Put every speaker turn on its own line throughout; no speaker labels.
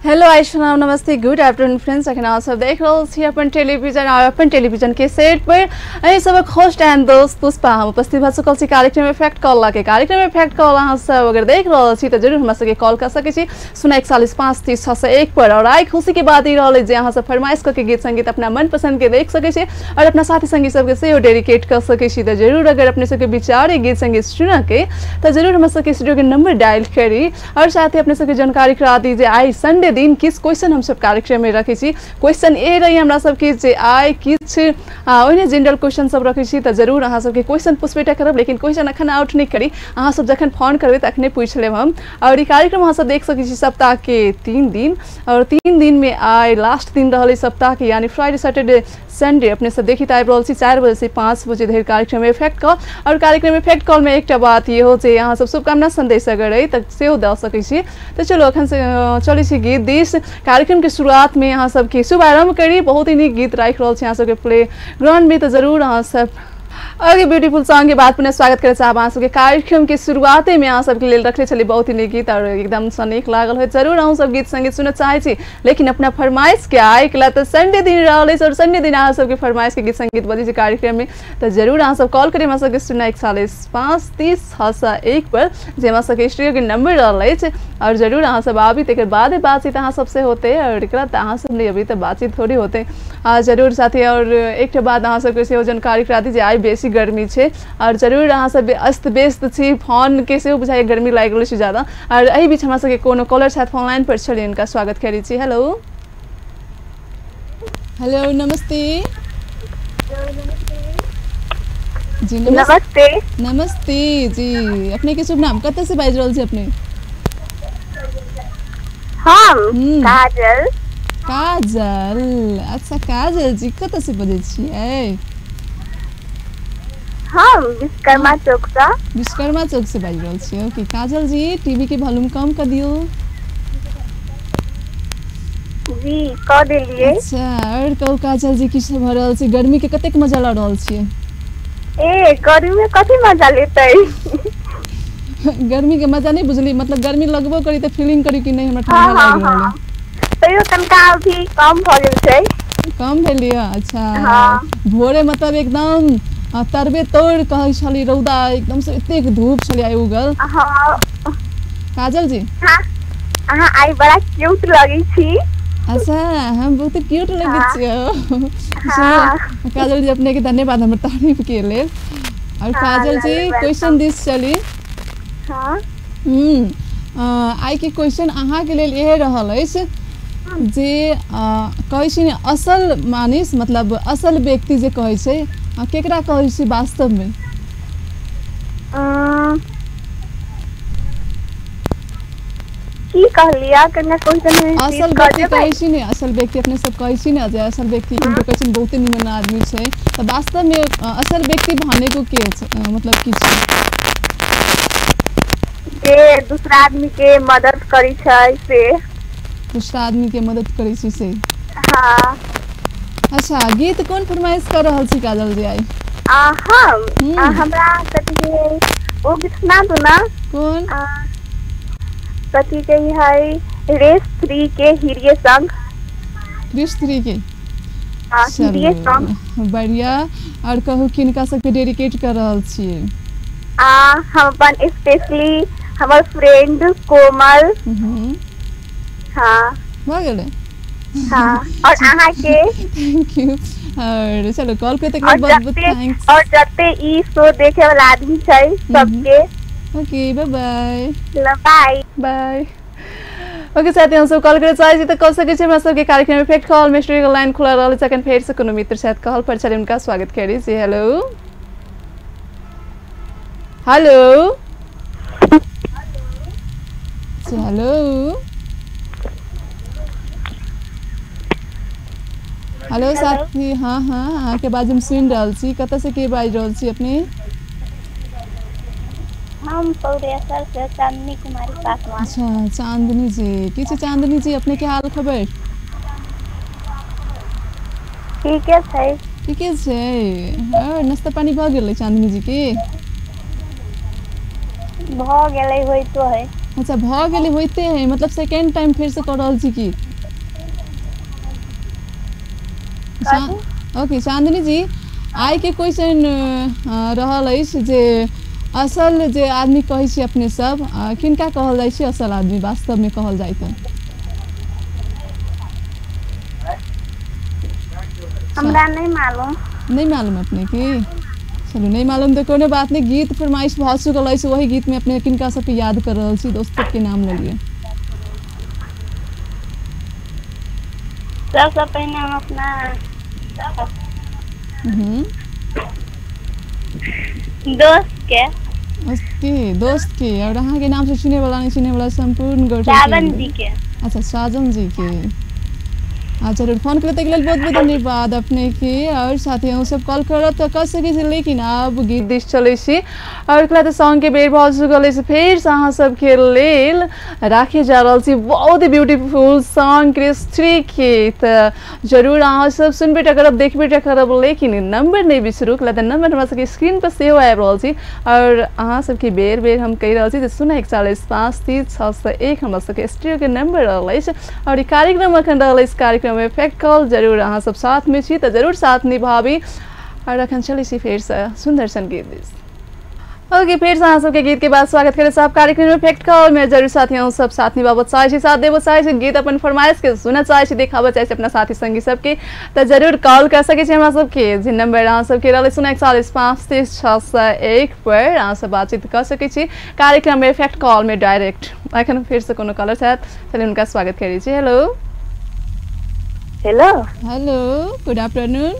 Hello आइशनाम नमस्ते good afternoon friends. अखन अहाँ सब देख रहल छी अपन टेलीविजन और अपन टेलीविजन के सेट पर अहीं सबक होस्ट एंड दोस्त पुष्पा हम उपस्थित भऽ चुकल छी कार्यक्रम में फैक्ट कॉल लके। कार्यक्रम में फैक्ट कॉल अहाँ सब अगर देख रहल छी तऽ जरूर हमरा सबके कॉल कर सकै छी 041 5 30 601 पर। और आइ खुशी के बात ई रहल जे अहाँ सब फरमाइश कऽ के गीत संगीत अपना मनपसंद के देख सकै छी और अपना साथी संगी सबके सेहो डेडिकेट कर सकै छी। तऽ जरूर अगर अपने सबके विचार गीत संगीत सुनऽ के तऽ जरूर हमरा सबके स्टूडियो के नंबर डायल करी। और साथ ही अपने सबके जानकारी करा दी जे आइ संडे दिन किस क्वेश्चन हम सब कार्यक्रम में रखे छी। क्वेश्चन ए रही हमरा सबके जे आइ किछु ओहिने जनरल क्वेश्चन सब रखे छी। तऽ जरूर अहाँ सबके क्वेश्चन पूछबेटा करब, लेकिन क्वेश्चन अखन आउट नहीं करी, अहाँ सब जखन फोन करबै तखने पूछि लेब हम। और ई कार्यक्रम अहाँ सब देख सकै छी सप्ताह के 3 दिन और 3 दिन में आइ लास्ट दिन रहल सप्ताह के, यानी फ्राइडे सैटरडे संडे अपने सब देखित आबि रहल छी 4 बजे से 5 बजे धरि कार्यक्रम में फैक्ट कॉल। और कार्यक्रम में फैक्ट कॉल में एकटा बात इहो जे अहाँ सब शुभकामना संदेश अगर अइ तऽ सेहो दऽ सकै छी। तऽ चलू अखन से चलै छी गीत दिस। कार्यक्रम के शुरुआत में अहाँ सबके शुभारंभ करी। बहुत ही नीक गीत राखि रहल छी अहाँ सबके प्ले ग्राउंड में, तऽ जरूर अहाँ सब आगे ब्यूटीफुल सॉन्ग के बाद पुनः स्वागत करे चाहब अहाँ सबके कार्यक्रम के शुरुआते में। अहाँ सबके लेल रखले छली बहुत ही नीक गीत और एकदम सँ नीक लागल होइत। जरूर अहाँ सब गीत संगीत सुनऽ चाहै छी, लेकिन अपना फरमाइश के आइ के तऽ संडे दिन रहल अछि और संडे दिन अहाँ सबके फरमाइश के गीत संगीत बजै छै कार्यक्रम में। तऽ जरूर अहाँ सब कॉल करी हमरा सबके 041 5 30 601 पर, जे हमरा सबके स्टूडियो के नंबर रहल अछि। और जरूर अहाँ सब आबी तकर बादे बातचीत अहाँ सबसे होते और एकरा तऽ अहाँ सब नहीं अभी तऽ बातचीत थोड़ी होते जरूर साथी। और एकटा बात अहाँ सबके सेहो जानकारी करा दी जे आइ बेसी गर्मी छै और जरूर अहाँ सब अस्त व्यस्त छी, फोन के सेहो बुझाइए गर्मी लागि रहल छै ज्यादा। और एहि बीच हमरा सबके कोनो कॉलर छथि फोन लाइन पर, छलियै हुनका स्वागत करै छी। हेलो हेलो नमस्ते जी। नमस्ते नमस्ते जी, अपने के शुभ नाम, कतऽ से बाजि रहल छी अपने?
हम काजल।
काजल, अच्छा काजल जी कतऽ से बजै छियै?
हम विश्वकर्मा चौक से।
विश्वकर्मा चौक से बाजि रहल छियै। ओके काजल जी, टीवी के वॉल्यूम कम कर दियौ।
जी कऽ देलियै।
अच्छा और कहू काजल जी की सब भऽ रहल छै, गर्मी के कतेक मजा लऽ रहल छियै?
ए गर्मी में कथी मजा लेतै?
गर्मी के मजा नहीं बुझली, मतलब गर्मी लगबो करी तऽ फीलिंग करी कि नहीं हमरा ठंडा लागि रहल है।
तैयो तनका अभी कम भऽ गेल छै।
कम भेल यऽ? अच्छा हाँ। भोरे मतलब एकदम तरबे तोड़ कहै छली रौदा एकदम से एतेक धूप छलै आइ उगल।
हाँ।
काजल जी
हाँ, अहाँ आइ बड़ा क्यूट लगै छी।
अच्छा हम बहुत क्यूट लगै छियै। हाँ। काजल जी अपने के धन्यवाद हमर तारीफ के लेल। और काजल जी क्वेश्चन दिस चली।
हाँ।
आइ के क्वेश्चन अहाँ के लेल इहे रहल अछि जे कहै छी ने असल मानिस, मतलब असल व्यक्ति जे कहै छै केकरा कहै छी वास्तव में?
की कहलियै कने क्वेश्चन?
असल व्यक्ति कहै छी ने, असल व्यक्ति अपने सब कहै छी ने जे असल व्यक्ति किनको कहै छी बहुते निमन आदमी छै, तऽ वास्तव में असल व्यक्ति भनेको के मतलब की छै?
जे दूसरा आदमी के मदद करै छै से।
दूसरा आदमी के मदद करै छै से।
हाँ।
अच्छा गीत कोन फरमाइश कर रहल छी काजल जी आइ?
हम हमरा कथी के ओ गीत सुना दू ना।
कोन?
कथी के है रेस 3 के हिरिये संग।
रेस 3 के?
हाँ हिरिये संग।
बढ़िया। और कहू किनका सबके डेडिकेट कर रहल छियै?
हम अपन स्पेशली हमर फ्रेंड कोमल। हाँ
भऽ गेलै।
हाँ और अहाँ के
thank you. और चलो कॉल के तक बहुत बहुत thanks.
और जते ई शो देखे वाला आदमी छै सबके।
Okay bye bye.
Bye
bye. Okay साथी हम सब कॉल करे चाहै छी तऽ कऽ सकै छी हमरा सबके कार्यक्रम में फैक्ट कॉल में स्टूडियो लाइन खुला रहल अछि। अखन फेर से कोनो मित्र शायद कॉल पर छलै, हुनका स्वागत करै छी। हेलो हेलो हेलो हेलो साथी। हाँ हाँ अहाँ के बाज हम सुनि रहल छी, कतऽ से के बाजि रहल छी अपने?
हम पौरेसर से चांदनी कुमारी पासवान।
अच्छा चांदनी जी, की छै चांदनी जी अपने के हाल खबर?
ठीके छै।
ठीके छै। और नाश्ता पानी भऽ गेलै चांदनी जी के?
भऽ गेलै, होइतो है।
अच्छा भऽ गेलै होइते है, मतलब सेकेंड टाइम फिर से कऽ रहल छी की? ओके चांदनी जी, आइ के क्वेश्चन रहल अछि जे असल जे आदमी कहै छी अपने सब, किनका कहल जाइ छै असल आदमी वास्तव में कहल जाइ तऽ?
हमरा नहीं मालूम।
नहीं मालूम अपने की? चलू नहीं मालूम तो कोनो बात नहीं। गीत फरमाइश भऽ चुकल अछि, वही गीत में अपने किनका सबके याद कर रहल छी, दोस्त सबके नाम ललिए।
सबसे पहिने हम अपना दोस्त के,
उसके दोस्त के और अहाँ के नाम से चिन्हे वाला नहीं चिन्हे वाला संपूर्ण गोटे
साजन जी के।
अच्छा साजन जी के। अच्छा जरूर फोन करे के लेल बहुत बहुत धन्यवाद अपने के। और साथी हम सब कॉल करब तो कर सकै छी, लेकिन अब गीत दिस चलै छी और एकरा तऽ सॉन्ग के बेर भऽ चुकल अछि। फेर से अहाँ सबके लेल राखे जा रहल छी बहुत ब्यूटीफुल सॉन्ग क्रिस 3 के, तऽ जरूर अहाँ सब सुनबे टा करब देखबे टा करब, लेकिन नंबर नहीं बिसरू। एकरा तऽ नंबर हमरा सबके स्क्रीन पर सेहो आबि रहल छी और अहाँ सबके बेर बेर हम कहि रहल छी जे 041 5 3 601 हमरा सबके स्टूडियो के नंबर रहल अछि और ई कार्यक्रम अखन रहल अछि कार्यक्रम में फैक्ट कॉल। जरूर अहाँ सब साथ में छी तऽ जरूर साथ निभाबी। और अखन चलै छी फेर से सुंदर सन गीत दिस। ओके फिर से अहाँ सबके गीत के बाद स्वागत करे सब कार्यक्रम में फैक्ट कॉल में। जरूर साथी अहाँ सब साथ निभाबऽ चाहै छी, साथ देबऽ चाहै छी, गीत अपन फरमाइश के सुनऽ चाहै छी, देखाबऽ चाहै छी अपना साथी संगी सबके, तऽ जरूर कॉल कर सकै छी हमरा सबके। जे नंबर अहाँ सबके रहलै 041 5 3 601 पर अहाँ सब बातचीत कऽ सकै छी कार्यक्रम में फैक्ट कॉल में डायरेक्ट। अखन फेर से कोनो कॉलर छथि, चलिए हुनका स्वागत करै छी। Hello
hello
hello, good afternoon.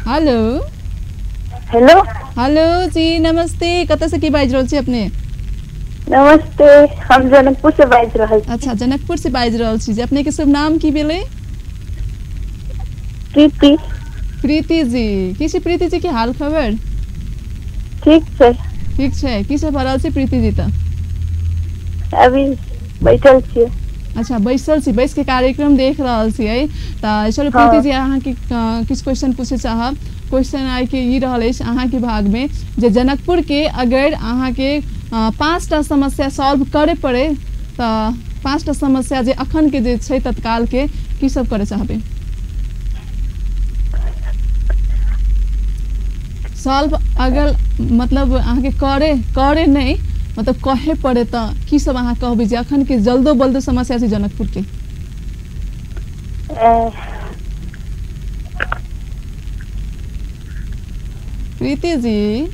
Hello
hello
hello जी नमस्ते, कतऽ से की बाजि रहल छी अपने?
नमस्ते, हम जनकपुर से बाजि रहल छी।
अच्छा जनकपुर से बाजि रहल छी। अपने के शुभ नाम की भेलै?
प्रीति।
प्रीति जी, की छै प्रीति जी के हाल खबर?
ठीक छै।
ठीक छै। की सब भऽ रहल छै प्रीति जी? तऽ
अभी बैठल छी।
अच्छा बैसल छी, बैस के कार्यक्रम देख रहल छियै। तऽ चलू प्रीति जी अहाँके किछु क्वेश्चन पूछे चाहब। क्वेश्चन आइ के ई रहल अछि अहाँके भागमे जे जनकपुर के अगर अहाँके 5टा समस्या सॉल्व करे पड़े तऽ 5टा समस्या जे अखन के जे छै तत्काल के की सब करे चाहबै? सॉल्व अगर मतलब अहाँके करे करे नहीं मतलब कहे पड़े तऽ की सब अहाँ कहबै जे अखन के जल्दो बल्दो समस्या छै जनकपुर के? प्रीति जी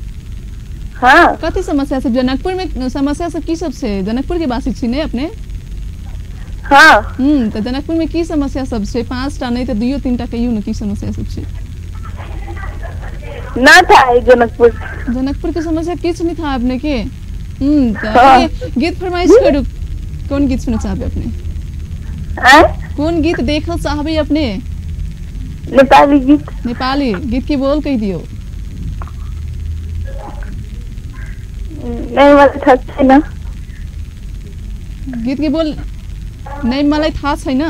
हाँ,
कथी समस्या छै जनकपुर में? समस्या सब की सब छै? जनकपुर के वासी छी ने अपने?
हाँ।
तऽ जनकपुर में की समस्या सब छै? 5टा नहीं तऽ 2 3टा कहियौ ने की समस्या सब छै?
ना था जनकपुर।
जनकपुर के समस्या किछु नहीं था अपने के? हाँ। गीत फरमाइश करू, कौन गीत सुनना चाहबे अपने? कौन गीत देखल चाहबे अपने?
नेपाली गीत।
नेपाली गीत के बोल कहि दियौ।
नहीं मलाई थाहा छैन।
गीत के बोल नहीं मलाई थाहा छैन?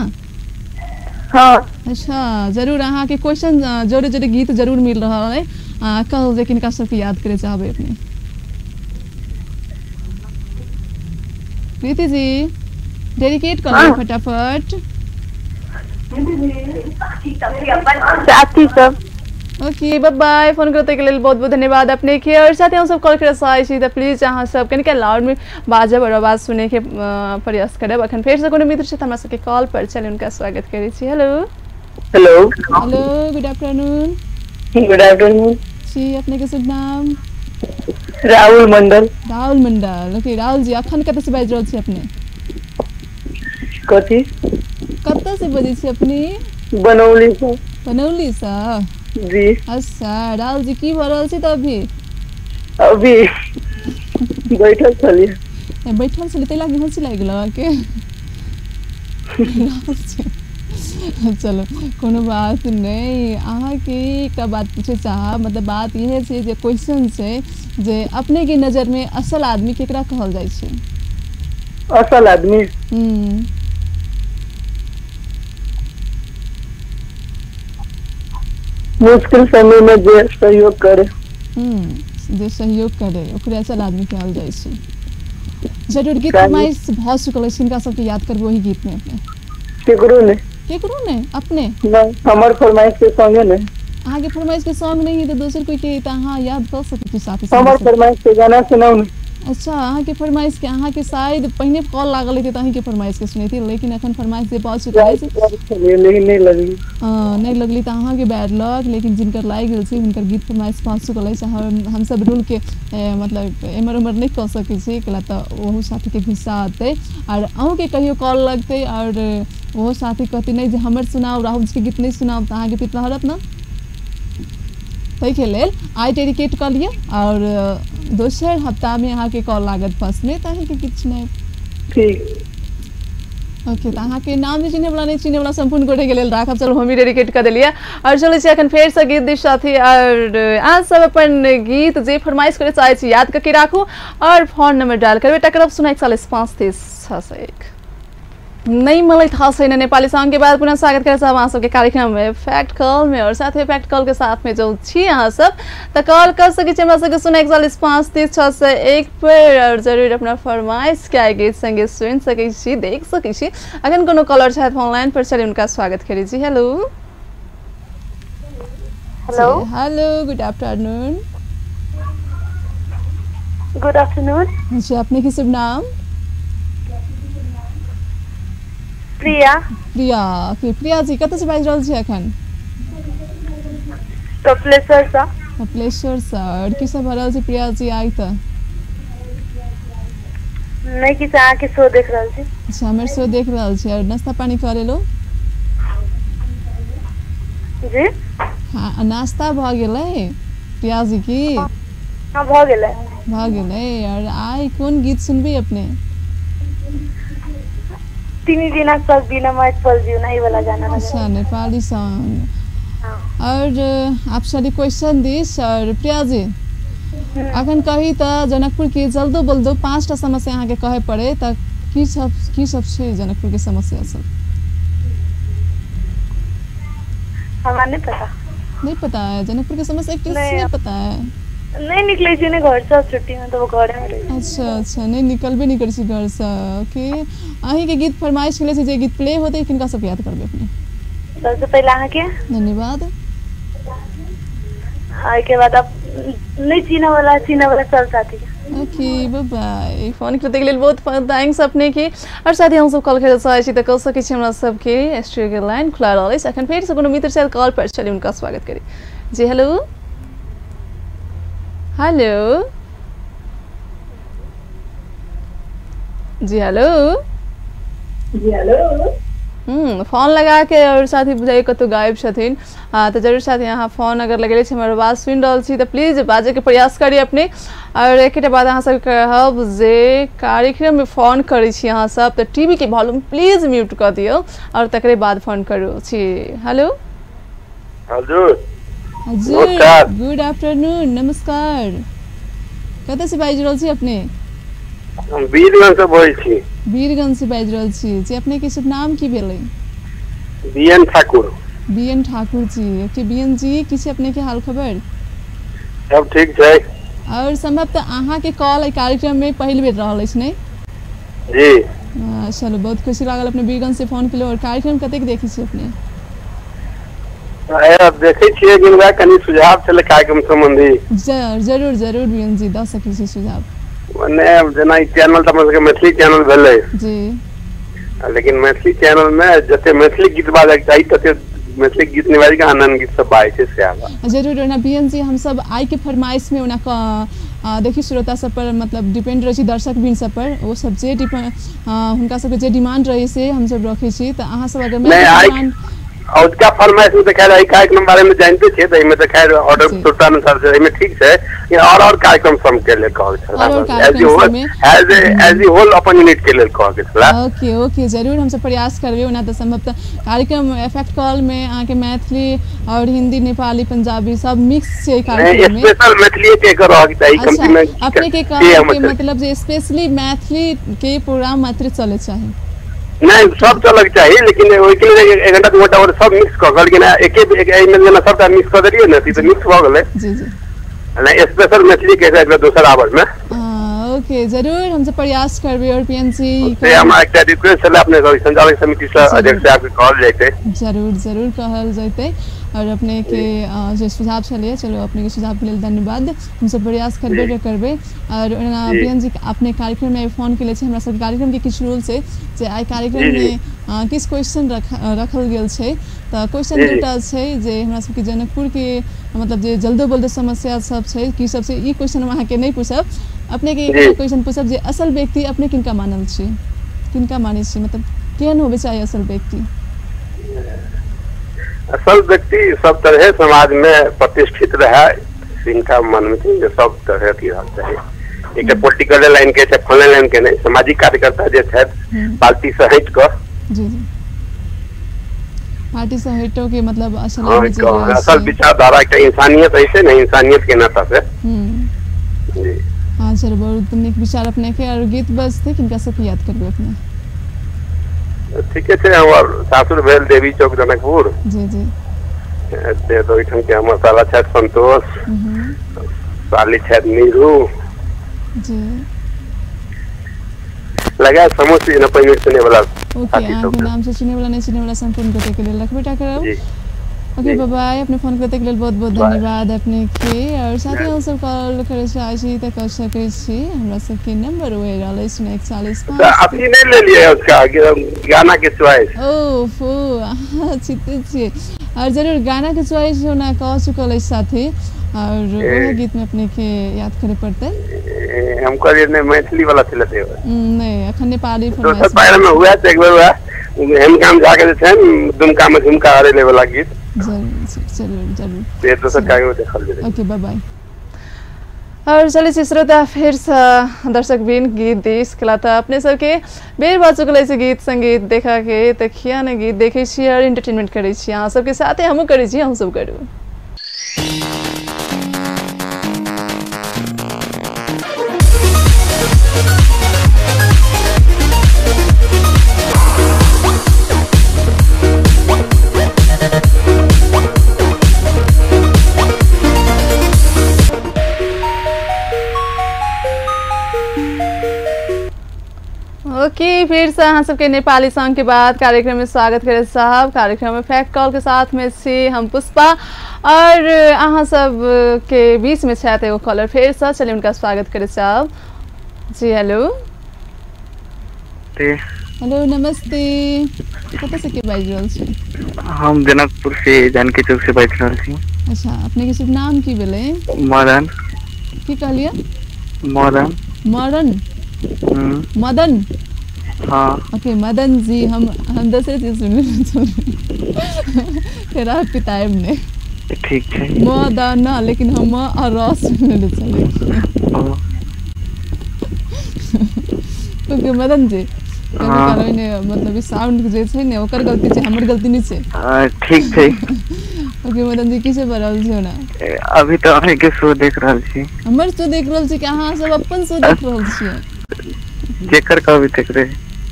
हाँ।
अच्छा जरूर अहाँ के क्वेश्चन जोड़े जोड़े गीत जरूर मिल रहा है। कहल जे किनका सबके याद करे चाहबे अपने? प्रीति जी डेडिकेट कर हाँ। फटाफट
साथी सब।
ओके बाय बाय। फोन करते के लेल बहुत बहुत धन्यवाद अपने के। और साथ ही हम सब कॉल करे चाहै छी तऽ प्लीज अहाँ सब कनिका लाउड में बाजब और आवाज सुने के प्रयास करब। अखन फेर से कोनो मित्र छथि हमरा सबके कॉल पर, चलि हुनका स्वागत करै छी। Hello
hello
hello, good afternoon.
Good afternoon
जी, अपने के शुभ नाम?
राहुल मंडल।
राहुल मंडल, ओके राहुल जी अखन कतऽ से बाजि रहल छी अपने?
कथी
कतऽ से बजै छी अपने?
बनौली से।
बनौली से
जी।
अच्छा राहुल जी की भऽ रहल छै तऽ अभी?
अभी बैठल छलियै।
बैठल छलियै ताहि लागी हँसी लागि गेल अहाँके? चलो कोनो बात नहीं। अहाँके एकटा बात पूछे चाहब, मतलब बात इहे छै जे क्वेश्चन छै जे अपने के नजर में असल आदमी केकरा कहल जाइ छै?
असल आदमी मुश्किल समय में जे सहयोग करे।
जे सहयोग करे ओकरे असल आदमी कहल जाइ छै। जरूर गीत फरमाइश भऽ चुकल अछि, हिनका सबके याद करबै ओहि गीत में अपने?
केकरो नहि।
केकरो नहि? अपने
नहि, हमर फरमाइश के संगे नहि।
अहाँके फरमाइश के सॉन्ग नहीं है तो दोसर कोई के तऽ अहाँ याद कऽ सकै छी साथी
हमर
संगे।
फरमाइश के गाना सुनाउ ने।
अच्छा, अहाँके फरमाइश के अहाँके शायद पहिने कॉल लागल हेतै तऽ अहीँके फरमाइश के सुनैती, लेकिन एखन फरमाइश जे भऽ चुकल अछि
लेकिन नहि लगली।
नहि लगली तऽ अहाँके बैड लक, लेकिन जिनकर लागि गेल छै हुनकर गीत फरमाइश पहुँच चुकल अछि। हमसब रूलके मतलब एम्हर उम्हर नहि कऽ सकै छी, कैला तऽ ओहो साथीके गुस्सा अतै आओर अहूँके कहियो कॉल लगतै आओर ओहो साथी कहतै नहि जे हमर सुनाउ, राहुल जीके गीत नहि सुनाउ, तऽ अहाँके पित लहरत ने। ताहिके लेल आइ डेडिकेट कऽ लिअ आओर दोसर हफ्तामे अहाँके कॉल लागत फर्स्टमे तऽ अहीँके गीत सुनायब।
ठीक।
ओके, तऽ अहाँके नाम नहि चिन्हैवला नहि चिन्हैवला सम्पूर्ण गोटेके लेल राखब। चलू हमही डेडिकेट कऽ देलियै आओर चलै छी एखन फेरसँ गीत दिस साथी। आओर अहाँ सब अपन गीत जे फरमाइश करय चाहै छी याद कऽ के राखू आओर फोन नंबर डायल करबै टकरब 041 5 30 601। नहीं मलाई थाहा छैन नेपाली सॉन्ग के बाद पुनः स्वागत करै चाहब अहाँ सबके कार्यक्रम में फैक्ट कॉल में। और साथ में फैक्ट कॉल के साथ में जो छी अहाँ सब तऽ कॉल कर सकै छी हमरा सबके 041 5 30 601 पर और जरूर अपना फरमाइश के गीत संगे सुनि सकै छी, देख सकै छी। अखन कोनो कॉलर छथि फोन लाइन पर, चलि हुनका स्वागत करै छी। Hello.
Hello.
Hello, good afternoon.
Good afternoon.
जी, अपने के शुभ नाम?
प्रिया।
प्रिया, ओके। प्रिया जी कतऽ से बाजि रहल छी एखन?
कपिलेश्वर सँ।
कपिलेश्वर सँ। आओर की सब भऽ रहल छै प्रिया जी आइ तऽ?
नहि किछु, अहाँके शो देख रहल छी।
अच्छा, हमर शो देख रहल छी। आओर नाश्ता पानी कऽ लेलहुँ?
जी
हाँ, नाश्ता भऽ गेलै प्रिया जी की?
हाँ, भऽ गेलै।
भऽ गेलै। आओर आइ कोन गीत सुनबै अपने?
तिमी बिना सक्दिनँ म एक पल जिउन, ई वाला गाना।
अच्छा, नेपाली सॉन्ग। और आप सारी क्वेश्चन this. और प्रिया जी अखन कही तऽ जनकपुर के जल्दो बल्दो 5टा समस्या अहाँके कहे पड़े तऽ की सब छै जनकपुर के समस्या सब?
हमरा नहीं पता।
नहीं पता है जनकपुर के समस्या? किस नहीं पता है?
नहीं निकले छी ने घर से छुट्टी में, तो घरे में रही।
अच्छा अच्छा, नहीं निकलबे नहीं करै छी घर से। ओके, अहीं के गीत फरमाइश केले छी, जे गीत प्ले होतै किनका सब याद करबै अपने?
सबसे पहले अहाँके
धन्यवाद।
के बाद अब नहीं चिन्ह वाला सब साथी।
ओके, बाय बाय। फोन के लेल बहुत thanks अपने के। और साथ ही हम सब कॉल करे चाहै छी तऽ कऽ सकै छी हमरा सबके स्टूडियो के लाइन खुला रहल अछि। अखन फेर से कोनो मित्र शायद कॉल पर चली, उनका स्वागत करी। जी हेलो। हेलो जी। हेलो
जी। हेलो।
फोन लगा के और साथी बुझाइए कतौ गायब छथिन। तऽ जरूर साथी अहाँ फोन अगर लगेले छी, हमर आवाज सुनि रहल छी तऽ प्लीज बाजैके प्रयास करी अपने। और एकेटा बात अहाँ सबके कहब जे कार्यक्रममे फोन करै छी अहाँ सब तऽ टीवी के वॉल्यूम प्लीज म्यूट कऽ दियौ और तकरे बाद फोन करू छी। हेलो।
हजुर।
हजुर, गुड आफ्टरनून, नमस्कार। कतऽ से बाजि रहल छी अपने?
हम वीरगंज से बोलै छी।
वीरगंज से बाजि रहल छी जी। अपने के शुभ नाम की भेलै?
B N Thakur.
B N Thakur ji. Okay B N G, की छै अपने के हाल खबर?
सब ठीक छै।
और संभव तऽ अहाँ के कॉल एहि कार्यक्रम में पहिल बेर रहल अछि ने?
जी।
चलू, बहुत खुशी लागल अपने वीरगंज से फोन केलहुँ। और कार्यक्रम कतेक देखै छी अपने?
देखै छियै, लेकिन वएह कनि सुझाव छलै कार्यक्रम सम्बन्धी।
जरूर जरूर बी एन जी, दऽ सकै छी सुझाव।
मने जेना ई चैनल तऽ हमर सबके मैथिली चैनल भेलै
जी,
लेकिन मैथिली चैनल में जते मैथिली गीत बाजैके चाही तते मैथिली गीत नहि बाजि कऽ आनन्द गीत सब बाजै छै, सएह बात।
जरूर। ओना बी एन जी हमसब आइ के फरमाइश में ओना देखी श्रोता सब पर मतलब डिपेंड रहै छै, दर्शक बिन सब पर, ओ सब जे हुनका सबके जे डिमांड रहै से हमसब रखै छी। तऽ अहाँ सब अगर
मैथिली औजका फरमाइश में तऽ खैर एहि कार्यक्रम बारे में जानते छियै तऽ एहिमे तऽ खैर ऑर्डर श्रोता अनुसार छै, एहिमे ठीक छै। और कार्यक्रम सब के लेल कहल छल, एज ए होल अपन यूनिट के लेल कहल छल।
ओके ओके, जरूर हमसब प्रयास करबै। ओना तऽ संभवतः कार्यक्रम एफेक्ट कॉल में अहाँके मैथिली और हिंदी, नेपाली, पंजाबी सब मिक्स छै कार्यक्रम में।
स्पेशल मैथिली के रहक चाही।
अच्छा, अपने के कहै के मतलब जे स्पेशली मैथिली के प्रोग्राम मात्र चले चाही?
नहीं, सब चलक चाही, लेकिन ओहिके लेल 1 घंटा 2 घंटा और सब मिक्स कऽ कऽ, लेकिन एके एहिमे जेना सबटा मिक्स कऽ देलियै ने तऽ मिक्स भऽ गेलै।
जी जी।
नहीं स्पेशल मैथिली के एक दोसर our में।
ओके जरूर हम सब प्रयास करबे। और पीएनसी
से हमरा एकटा रिक्वेस्ट छलै अपने संचालक समिति से अध्यक्ष साहब के कहल जैते।
जरूर जरूर कहल जैते। और अपने के जे सुझाव छलै, चलो अपने के सुझाव के लेल धन्यवाद। हम सब प्रयास करबे करबे। और ओना पीएनजी अपने कार्यक्रम में फोन केले छै, हमरा सब कार्यक्रम के किछु रूल छै जे आइ कार्यक्रम में किस क्वेश्चन रखल गेल छै। तऽ क्वेश्चन दूटा छै जे हमरा सबके जनकपुर के मतलब जे जल्दो बल्दो समस्या सब छै की सब छै, ई क्वेश्चन हम अहाँके नहि पूछब। अपने के एक क्वेश्चन पूछब जे असल व्यक्ति अपने किनका मानल छी, किनका मानै छी, मतलब केहन होबे चाही असल व्यक्ति?
असल व्यक्ति सब तरह समाज में प्रतिष्ठित रहे, इनका मन में जे सब तरह की रहना चाही। एक पॉलिटिकल लाइन के छै, फलां लाइन के नहीं, सामाजिक कार्यकर्ता जे छथि पार्टी से हटि कऽ।
जी जी पार्टी से हटो के मतलब असल
असल विचारधारा के इंसानियत ऐसे नहीं, इंसानियत के नाता से। जी
हाँ चलो बहुत नीक विचार अपने के। और गीत बजते किनका सब याद करबे अपने?
ठीके छै, हमर सासुर भेल देवी चौक जनकपुर।
जी जी
से तो ओहिठाम के हमर साला छथि संतोष, साली छथि नीरू।
जी
लगा समोसी न पहिने सुने वाला।
ओके अहाँके नाम से चिन्हे वाला नहीं चिन्हे वाला संपूर्ण गोटे के लेल रखबे करब। ओके बाय बाय। अपने फोन करते के लेल बहुत बहुत धन्यवाद अपने के। और साथ ही हम सब कॉल करे चाहै छी तऽ कर सकै छी, हमरा सबके नंबर वही रहलै 0145।
अथी नहीं ले लिए उसका गाना के चॉइस?
ओ फो अहाँ चिते छियै। और जरूर गाना के चॉइस होना कह चुकल अछि साथी, और वह गीत में अपने के याद करे पड़तै।
हम कहलियै नहीं मैथिली वाला छलै ते
नहीं अखन नेपाली
फरमाइश दोसर पायर में हुआ त एक बेर हुआ हेमकाम झा के जे छै दुमका में झुमका हरेले वाला गीत।
जरूर जरूर जरूर
से दोसर कार्यक्रम देखल जेतै।
ओके बाय बाय। और चलै छी श्रोता फेर से दर्शक बिन गीत देश कला त अपने सबके बेर भऽ चुकल अछि गीत संगीत देखा के, तऽ किया ने गीत देखै छी और एंटरटेनमेंट करै छी अहाँ सबके साथे, हमहूँ करै छी, अहूँ सब करू। ओके फिर से अहाँ सबके नेपाली सॉन्ग के बाद कार्यक्रम में स्वागत करे साहब। कार्यक्रम में फैक्ट कॉल के साथ में छी हम पुष्पा और अहाँ सब के बीच में छथि एगो कॉलर फिर से, चलिए उनका स्वागत करे साहब। जी हेलो। हेलो नमस्ते, कतऽ से के बाजि रहल छी?
हम जनकपुर से जानकी चौक से बाजि रहल छी।
अच्छा अपने के शुभ नाम की भेलै?
मदन।
की कहलियै?
मदन।
मरन? मदन।
हाँ
ओके मदन जी, हम दोसरे चीज सुनले फिर आप पिताएब ने।
ठीक है
मदन, लेकिन हम म और र सुनले छलै। ओके मदन जी, कभी ने मतलब साउंड जे छै ने ओकर गलती छै, हमर गलती नहीं छै।
ठीक छै।
ओके मदन जी, की से भरल छै ना?
अभी तो अहीं के शो देख रहल छी।
हमर शो देख रहल छी कि अहाँ सब अपन शो देख रहल छी?
जेकर कहबी तेकरे।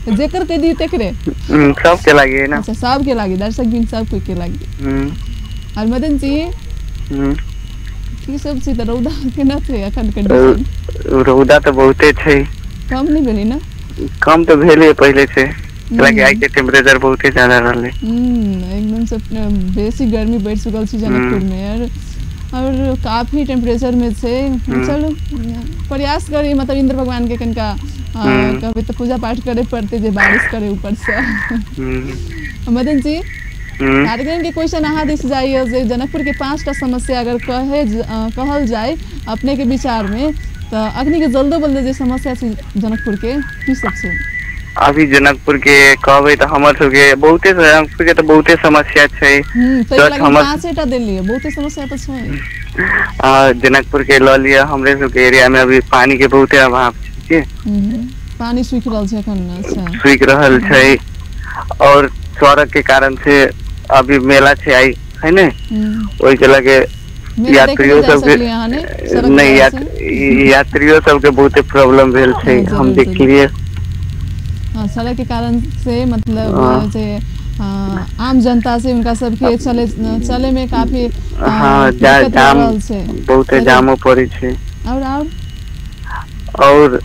जेकर कह दी तेकरे?
सब के लागे ना।
अच्छा सब के लागे, दर्शक बिन सब कोई के लागे। और मदन जी की सब छै त रौदा केना छै अखन कंडीशन?
रौदा त बहुते छै।
कम नहीं भेलै ना?
कम तो भेलै पहिले से, लागे आइ के टेम्परेचर बहुते ज्यादा रहलै।
एकदम से बेसी गर्मी बढ़ि चुकल छै जनकपुर में और काफी टेम्परेचर में छै। चलू प्रयास करी मतलब इंद्र भगवान के कनिका कभी तो पूजा पाठ करे पड़ते जे बारिश करे ऊपर से। मदन जी कार्यक्रम के क्वेश्चन अहाँ दिस जाइए जे जनकपुर के 5टा समस्या अगर कहल जाए अपने के विचार में तो अखनी के जल्दो बल्दो जे समस्या छै जनकपुर के की सब छै?
अभी जनकपुर के कहबै तऽ हमर सबके बहुते जनकपुर के तऽ बहुते समस्या छै।
पाँचेटा देलियै, बहुते समस्या तऽ छै।
जनकपुर के लऽ लिअ, हमरे सबके एरिया में अभी पानी के बहुते अभाव छै।
पानी सूखि रहल छै एखन? अच्छा
सूखि रहल छै और सड़क के कारण से अभी मेला छै आई है ने, ओहि के लगे यात्रियों सबके नहीं यात्रियों सबके बहुते प्रॉब्लम भेल छै, हम देखलियै।
हाँ सड़क के कारण से मतलब जे हाँ, आम जनता से हुनका सबके चले चले में काफी
हाँ जाम बहुते जामो पड़ै छै।
और
और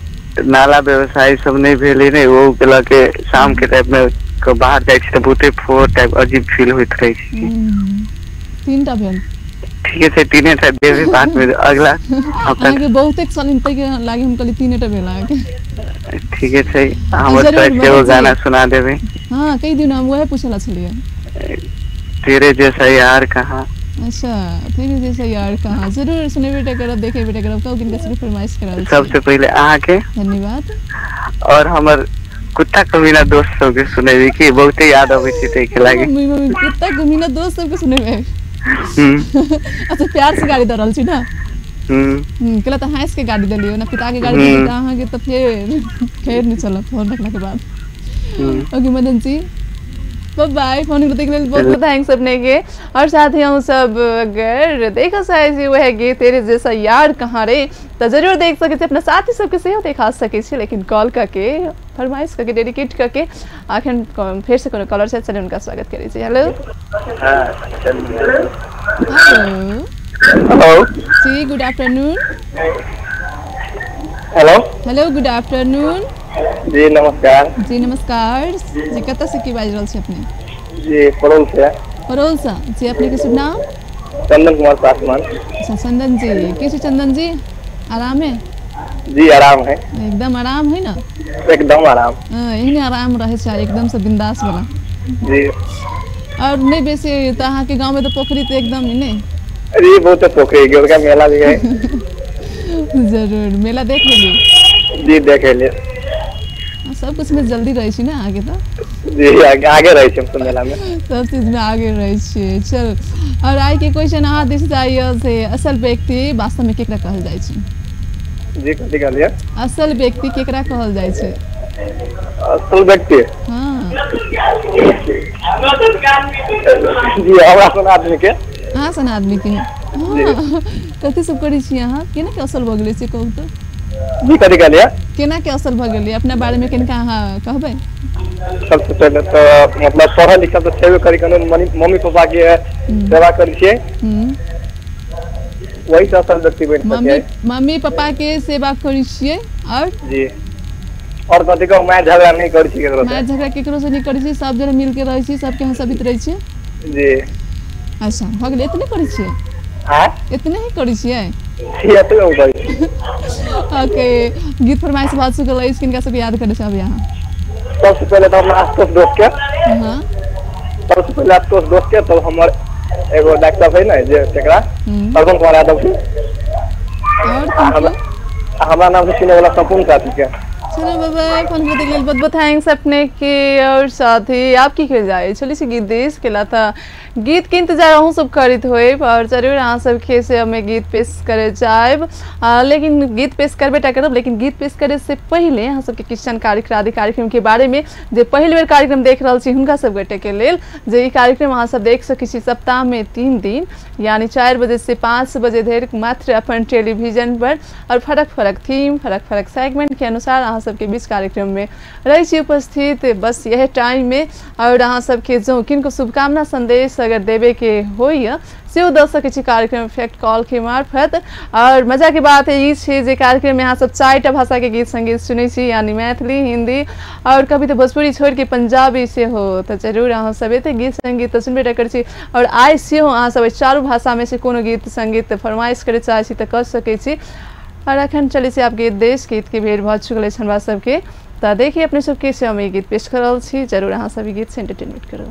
नाला व्यवसाय सब नहीं भेलै ने, ओ के लऽ के शाम के टाइम में बाहर जाइ छी तऽ बहुते फोर टाइप अजीब फील होइत रहै छै।
तीनटा भेल।
ठीक छै, तीने टा देबै बाद में अगला।
अहाँके बहुते चलिन तै के लागे हम कहली तीने टा भेल अहाँके।
ठीक छै, हमर चॉइस के गाना सुना देबै।
हाँ कहि दियौ न, हम वएह पूछै ला छलियै।
तेरे जैसा यार कहाँ।
अच्छा, तेरे जैसा यार कहाँ, जरूर सुनेबे टा करब, देखेबे टा करब। कहू किनका सबके फरमाइश करल?
सबसे पहिले अहाँके
धन्यवाद।
और हमर कुत्ता कमीना दोस्त सबके सुनेबै की बहुते याद अबै छै ताहिके लागी।
मम्मी कुत्ता कमीना दोस्त सबके सुनेबै? अच्छा, प्यार से गाड़ी दऽ रहल छी ना? केला तऽ हँसि के गाड़ी देलियै ना, पिता के गाड़ी देलियै तऽ अहाँके तऽ फेर फेर नहि चलत फोन रखला के बाद। Okay Madan ji, bye. Phone करने के लिए बहुत बहुत thanks अपने के। और साथ ही हम सब अगर देखा चाहे छी वह गीत तेरे जैसा यार कहाँ रे, तो जरूर देख सकै छी, अपना साथी सबके सेहो देखा सकै छी, लेकिन कॉल करके फरमाइश करके डेडिकेट करके। अखन फेर से कोनो कॉलर छै, चलिए उनका स्वागत करै छी। हेलो हेलो
हेलो
जी, good afternoon.
Hello
hello, good afternoon
जी। नमस्कार
जी। नमस्कार जी, कतऽ से की बाजि रहल छी अपने?
जी परोल से।
परोल से जी। अपने के शुभ नाम?
चंदन कुमार पासवान।
अच्छा चंदन जी, की छै चंदन जी, आराम है?
जी आराम है,
एकदम आराम है ना?
एकदम आराम।
एहने आराम रहे छै, एकदम से बिंदास वाला
जी।
और नहीं बेसी तो अहाँ के गांव में तो पोखरी तो एकदम नहीं?
अरे बहुत पोखरी गोरका मेला भी है।
जरूर मेला देख लेली?
जी देख लेली।
सब कुछ में जल्दी रहे छी ना आगे तो?
जी आगे रहे छी हम तो मेला में,
सब चीज में आगे रहे छी। चल, और आई के क्वेश्चन अहाँ दिस जाइए से असल व्यक्ति वास्तव में केकरा कहल जाइ छै?
जी कथी कहलियै?
असल व्यक्ति केकरा कहल जाइ छै?
असल व्यक्ति?
हाँ
जी हमरा सन आदमी के।
अहाँ सन आदमी के? हाँ, कथी सब करै छी अहाँ, केना के असल भऽ गेलै से कहू तो?
जी कथी कहलियै?
केना के असल भऽ गेलै, अपना बारे में केना अहाँ कहबै?
सबसे पहिले तऽ मतलब पढ़ल लिखल तऽ छेबे करी, कनो मम्मी पापा के सेवा करै छियै, वही से असल व्यक्ति बनि सकै।
मम्मी पापा के सेवा करै छियै और?
जी और कथी कहू, माय झगड़ा नहीं करै छी केकरो से।
माय झगड़ा केकरो से नहीं करै छी, सब जन मिल के रहै छी, सबके हँसबित रहै छी।
जी
अच्छा भऽ गेलै, एतने करै छियै?
हाँ
एतने ही करै छियै?
एतने हम करै छियै।
ओके, गीत फरमाइश भऽ चुकल अछि, किनका सबके याद करै चाहबै अहाँ?
सबसे पहिले तऽ अपना आशुतोष दोस्त के।
हाँ
सबसे पहिले आशुतोष दोस्त के, तब हमर एगो डॉक्टर है ने जे तेकरा सरवन कुमार यादव के,
और
हमरा नाम से चिन्है वाला संपूर्ण साथी के।
चलो बाबा, फोन करने के लिए बहुत बहुत thanks अपने के। और साथ ही आपकी खेल जाए चली सी गीत देश के लाता गीत के इंतजार अहूँ सब करित होए और जरूर अहाँ सबके से हमें गीत पेश करे जायब। लेकिन गीत पेश करबे टा करब, लेकिन गीत पेश करे से पहले अहाँ सबके किछु जानकारी करा दी कार्यक्रम के बारे में। जे पहिल बेर कार्यक्रम देख रहल छी हुनका सब गोटे के लेल जे ई कार्यक्रम अहाँ सब देख सकै छी सप्ताह में 3 दिन यानी 4 बजे से 5 बजे धरि मात्र अपन टेलीविजन पर, और फरक फरक थीम फरक फरक सेगमेंट के अनुसार अहाँ सबके बीच कार्यक्रम में रहै छी उपस्थित। बस यह टाइम में और अहाँ सबके जो किनको शुभकामना संदेश अगर देवे के होइए सेहो दऽ सकै छी कार्यक्रम इफेक्ट कॉल के मार्फत। और मजा के बात ई छै जे कार्यक्रम में अहाँ सब 4टा भाषा के गीत संगीत सुनै छी, यानी मैथिली, हिंदी और कभी तो भोजपुरी छोड़ के पंजाबी सेहो। तो जरूर अहाँ सब एते गीत संगीत तऽ सुनबे करै छी और आइ सेहो अहाँ सब चारू भाषा में से कोनो गीत संगीत फरमाइश करे चाहै छी तऽ कऽ सकै छी। और अखन चलै छी आपके देश गीत के भेंट भऽ चुकल अछि हमरा सबके। तऽ देखिए अपने सबके से हम ई गीत पेश कर रहल छी, जरूर अहाँ सब ई गीत से एंटरटेनमेंट करू।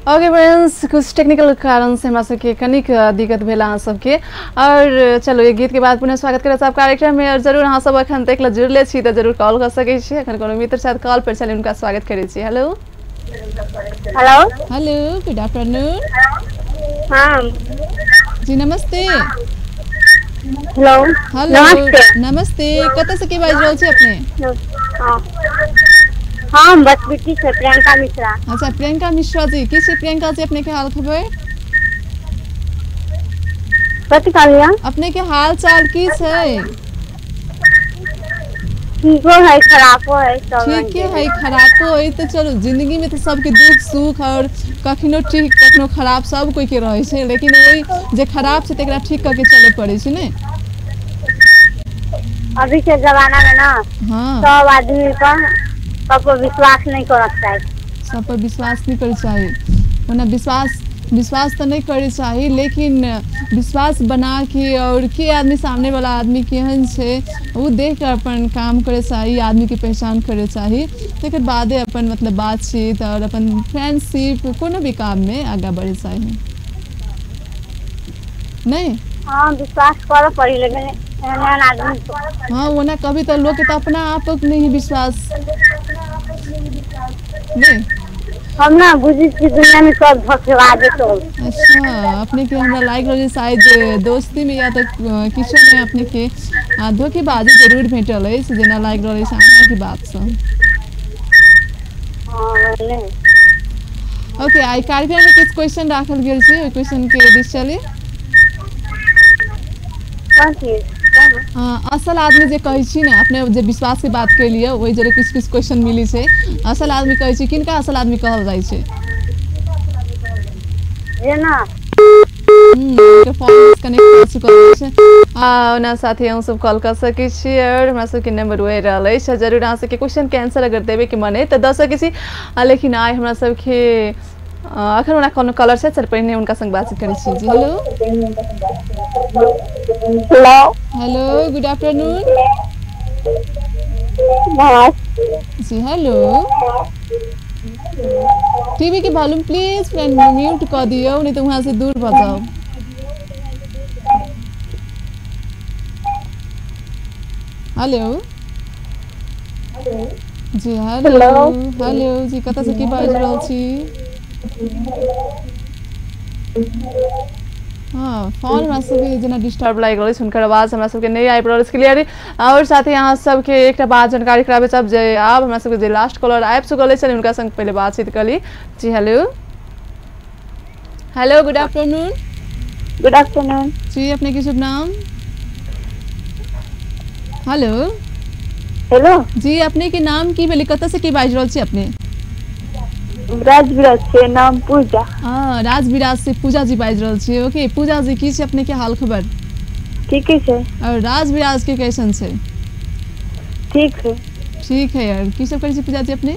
ओके फ्रेंड्स, कुछ टेक्निकल कारण से हमरा सबके कनिक दिक्कत भेल अहाँ सबके। और चलो ये गीत के बाद पुनः स्वागत करब सब कार्यक्रम में। और जरूर अहाँ सब अखन तक जुड़ले छी तऽ जरूर कॉल कर सकै छी। अखन कोनो मित्र साथ कॉल पर चली उनका स्वागत करै छी। Hello
hello
hello, good afternoon.
हाँ
जी नमस्ते।
हेलो
हेलो नमस्ते, कतऽ से के बाजि रहल छी अपने?
हम बसबिट्टी से प्रियंका मिश्रा।
अच्छा प्रियंका मिश्रा जी, की छै प्रियंका जी अपने के हाल खबर?
कथी कहलियै?
अपने के हाल चाल की छै?
ठीको है खराबो है सब।
ठीके है खराबो है तो चलो जिंदगी में तो सबके दुख सुख और कखनो ठीक कखनो खराब सब कोई के रहे छै, लेकिन वही जे खराब छै तकरा ठीक करके चले पड़े छै ने।
अभी के जमाना में ना
हाँ
सब आदमी पर सबको विश्वास नहीं करना चाहिए।
सब पर विश्वास नहीं करे चाहिए, ओना विश्वास विश्वास तो नहीं करे चाहिए, लेकिन विश्वास बना के और के आदमी सामने वाला आदमी केहन छै वो देख कर अपन काम करे चाहिए, आदमी के पहचान करे चाहिए, तकर बादे अपन मतलब बातचीत और अपन फ्रेंडशिप कोनो भी काम में आगा बढ़े चाहिए। नहीं
हाँ विश्वास करे पड़ी लेकिन एहन आदमी
हाँ वो ना कभी तो लोग के तो अपना आप नहीं विश्वास नहीं।
हम ना बुझी छी दुनिया में सब धोखेबाज छै।
अच्छा अपने के हमरा लाइक रहल शायद दोस्ती में या तो किछो में अपने के धोखेबाजी जरूर भेटल अछि, जेना लाइक रहल अछि अहाँ के बात से।
हां
ओके I कार्यक्रम में किछ क्वेश्चन राखल गेल छै, ओहि क्वेश्चन के दिस चली।
कोन चीज?
असल आदमी जे कहै छी ने अपने जे विश्वास के बात के लिए ओहि जरे किछ किछ क्वेश्चन मिली छै। असल आदमी कहै छी किनका असल आदमी कहल जाइ छै?
जेना
फोन डिस्कनेक्ट हो चुकल छै। ओना साथी हम सब कॉल कर सकै छी और हमरा सबके नंबर वही रहल अछि। जरूर अहाँ सबके क्वेश्चन के आंसर अगर देबे के मन है तऽ दऽ सकै छी, लेकिन आइ हमरा सबके अखन ओना कोनो कलर छै चल पहिने हुनका संग बातचीत करै छी। जी hello
hello
hello good afternoon. जी हेलो टीवी के वॉल्यूम प्लीज फ्रेंड म्यूट कर दियौ, नहीं तो वहां से दूर भऽ जाओ। हेलो जी हेलो हेलो जी कतऽ से की बाजि रहल छी? हाँ फोन हमरा सबके जेना डिस्टर्ब लागि रहल अछि, हुनकर आवाज हमरा सबके नहि आबि रहल अछि क्लियर। और साथ ही अहाँ सबके एकटा बात जानकारी कराबै चाहब जे आब हमरा सबके जे लास्ट कॉलर आबि चुकल अछि हुनका संग पहिले बातचीत कर ली। जी hello hello good afternoon.
Good afternoon.
जी अपने के शुभ नाम? हेलो
हेलो
जी अपने के नाम की भेलै, कतऽ से की बाजि रहल छी अपने?
राजविराज से, नाम पूजा।
हाँ राजविराज से पूजा जी बाजि रहल छी। ओके पूजा जी की छै अपने के हाल खबर?
ठीके छै।
और राजविराज के कैसन छै?
ठीक है।
ठीक है यार की सब करै छी पूजा जी अपने?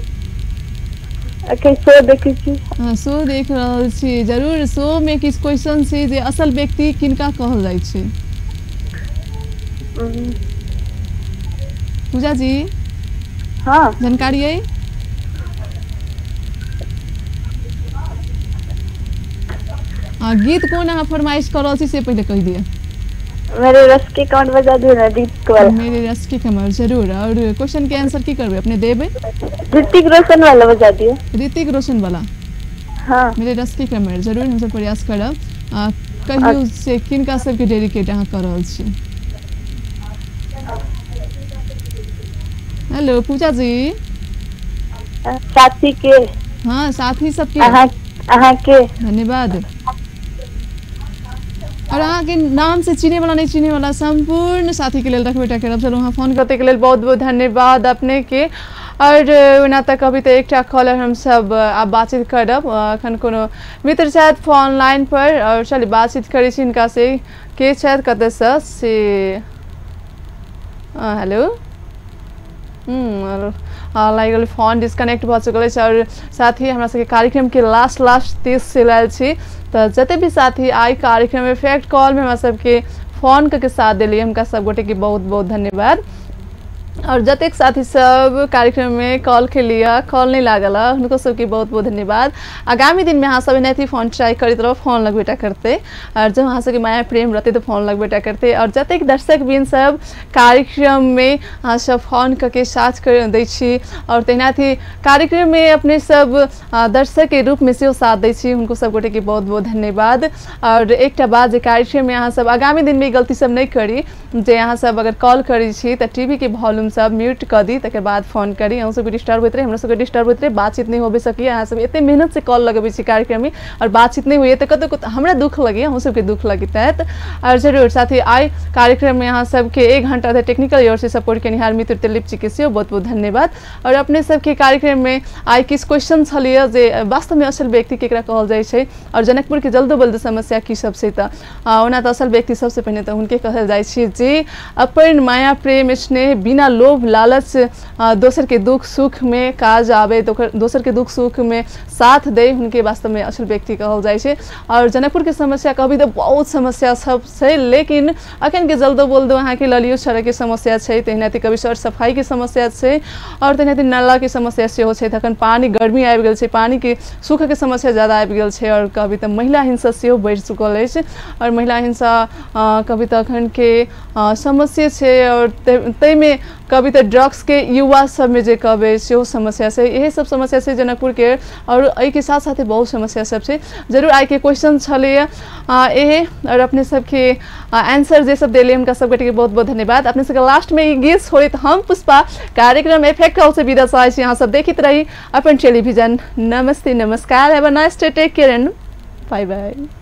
अखन शो देखै छी।
हाँ शो देख रहल छी। जरूर शो में किछु क्वेश्चन छै जे असल व्यक्ति किनका कहल जाइ छै? पूजा जी
हाँ
जानकारी है? गीत कोन अहाँ फरमाइश कर रहल छी से पहिले कहि दिअ।
मेरे रस के कमर बजा दियौ ने, ऋतिक वाला।
मेरे रस के कमर जरूर। और क्वेश्चन के आंसर की करबै अपने देबै?
ऋतिक रोशन वाला बजा दियौ।
ऋतिक रोशन वाला
हाँ
मेरे रस के कमर जरूर हमसब प्रयास करब। कहियौ से किनका सबके डेडिकेट अहाँ कर रहल छी? हेलो पूजा जी
साथी के।
हाँ साथी सबके
अहाँ के
धन्यवाद। और अहाँ के नाम से चिन्हे वाला नहीं चिन्हे वाला संपूर्ण साथी के लेल रखबे करब। चलू अहाँ फोन करते के लेल बहुत बहुत धन्यवाद अपने के। और ओना तक अभी तो एकटा कॉलर हम सब आब बातचीत करब, अखन कोनो मित्र छथि फोन लाइन पर और चलू बातचीत करै छी हिनका से के छथि कतऽसँ से। हेलो लागि गेल फोन डिस्कनेक्ट भऽ चुकल अछि। और साथ ही हमरा सबके कार्यक्रम के लास्ट लास्ट 30 से लायल छी, तऽ जते भी साथी आई कार्यक्रम में फैक्ट कॉल में हमरा सबके फोन करके साथ दिलियै हुनका सब गोटे के बहुत बहुत धन्यवाद। और जतेक साथी सब कार्यक्रम में कॉल के लिए कॉल नहीं लागल हुनको सबके बहुत बहुत धन्यवाद। आगामी दिन में अहाँ सब एनाहिते फोन ट्राई करैत रहब, फोन लगबेटा करते और जब अहाँ सबके माया प्रेम रहते तो फोन लगबेटा करते। और जतेक दर्शक बिन सब कार्यक्रम में अहाँ सब फोन करके साथ कर दै छी और तहिनाथी कार्यक्रम में अपने सब दर्शक के रूप में सेहो साथ दै छी हुनको सब गोटे के बहुत बहुत धन्यवाद। और एकटा बात जे कार्यक्रम में अहाँ सब आगामी दिन में गलती सब नहीं करी जे अहाँ सब अगर कॉल करै छी तऽ टीवी के वॉल्यूम वॉल्यूम सब म्यूट कऽ दी, तकर बाद फोन करी। अहूँ सबके डिस्टर्ब होइत रहे, हमरा सबके डिस्टर्ब होइत रहे, बातचीत नहि होबे सकिए। अहाँ सब एते मेहनत से कॉल लगबै छी कार्यक्रम में और बातचीत नहीं होइए तऽ कतौ हमरा दुख लगैए, अहूँ सबके दुख लगित। और जरूर साथी आइ कार्यक्रम में अहाँ सबके 1 घंटा धरि टेक्निकल ओर से सपोर्ट केनिहार मित्र दिलीप जी के सेहो बहुत बहुत धन्यवाद। और अपने सबके कार्यक्रम में आइ किछु क्वेश्चन छलिए जे वास्तव में असल व्यक्ति केकरा कहल जाइ छै और जनकपुर के जल्दो बल्द समस्या की सब छै। तऽ ओना तऽ असल व्यक्ति सबसे पहिने तऽ हुनके कहल जाइ छै जे अपन माया प्रेम स्नेह बिना लोभ लालच दोसर के दुख सुख में काज आबे, दोसर के दुख सुख में साथ दे, हुनके वास्तव में असल व्यक्ति कहल जाइ छै। और जनकपुर के समस्या कहबी तऽ बहुत समस्या सब छै, लेकिन अखन के जल्दो बोल्दो अहाँके लऽ लियौ सड़क के समस्या छै, तेनाहिते कभी सर सफाई के समस्या छै और तेनाहिते नाला के समस्या सेहो छै। तखन पानी गर्मी आबि गेल छै, पानी के सूख के समस्या ज्यादा आबि गेल छै। और कभी तऽ महिला हिंसा सेहो बढ़ि चुकल अछि और महिला हिंसा कभी तऽ अखन के समस्या छै। और ताहिमे कभी तऽ ड्रग्स के युवा सबमे जे कहबै सेहो समस्या छै। यही सब समस्या छै जनकपुर के और एहिके साथ साथे बहुत समस्या सब छै। जरूर आइ के क्वेश्चन छलैए एहे और अपने सबके आंसर जे सब देले हुनका सबके के बहुत बहुत धन्यवाद। अपने सबके लास्ट में ई गीत छोड़ैत हम पुष्पा कार्यक्रम इफेक्ट कॉल से विदा चाहै छी। अहाँ सब देखैत रही अपन टेलीविजन। नमस्ते, नमस्कार, have a nice day, take care and bye bye.